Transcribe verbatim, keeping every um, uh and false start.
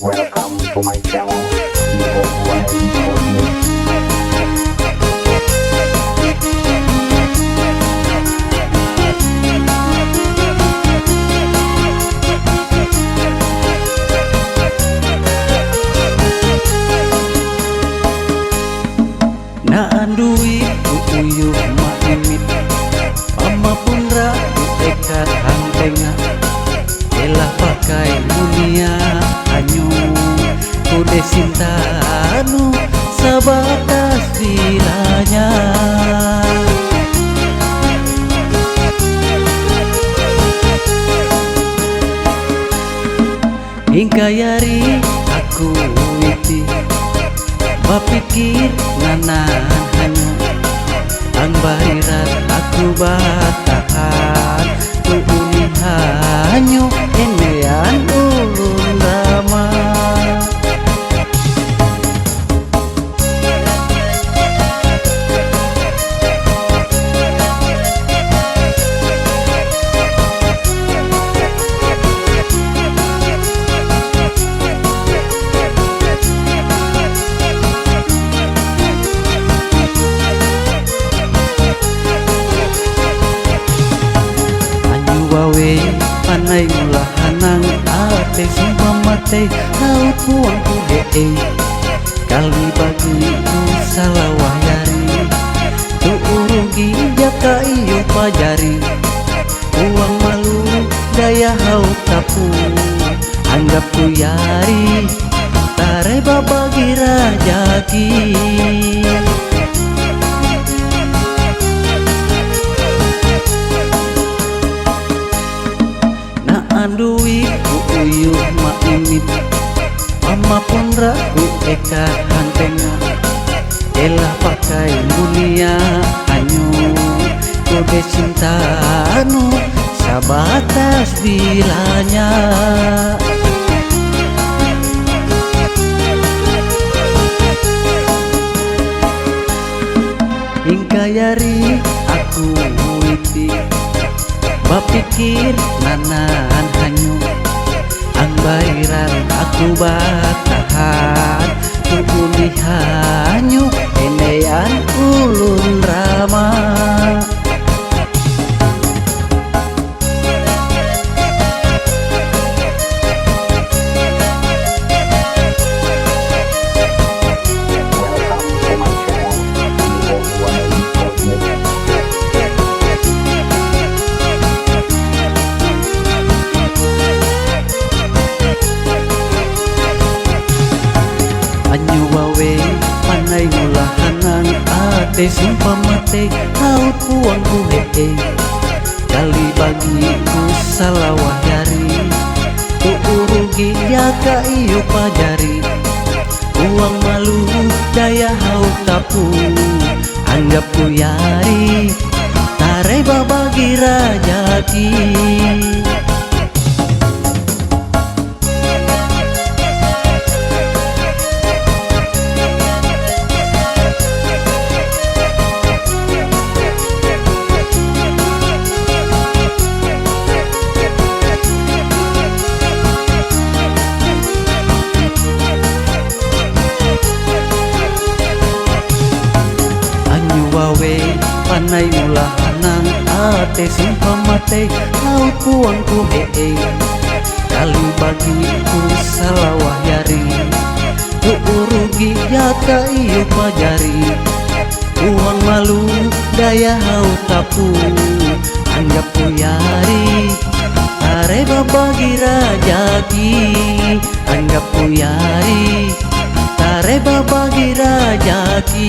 Welcome to my channel. You are welcome. Na andui ku uyu ma imit. Ama pun ra ku ekat hang tenga. Ela pakai dunia anyu. Ku de cinta anu sabatas bilanya. Hingga yari aku iti. Bapikir nanan hanyu. Ang barirat aku batahan. Tuuni hanyu enean ulun rama. Anyu wawe panai mula hanang ate sumpa mate hau puang ku de ei. Kali bagi ku salah wahyari. Tu urugi jaka iyo pajari. Uang malu daya hau tapu. Anggap ku yari. Tare babagi rajaki. Na andui ku uyu ma imit. Ama pun ra ku eka hantenga. Ela pakai dunia anyu. Ku de cinta anu sabatas bilanya. Hingga yari aku iti. Bapikir nanan hanyu. Ang bairan aku batahan. Tuuni hanyu enean ulun rama. Anyu wawe panai mula hanang ate sumpa mate haut puang ku he. Kali bagi ku salah wahyari. Tu urugi jaka iyo pajari. Uang malu daya hau tapu. Anggap ku yari. Tare babagi rajaki. Anyu wawe panai mula hanang ate sumpa mate haut puang ku he. Kali bagi ku salah wahyari. Tu urugi jaka iyo pajari. Uang malu daya hau tapu. Anggap ku yari. Tare babagi rajaki. Anggap ku yari. Tare babagi rajaki.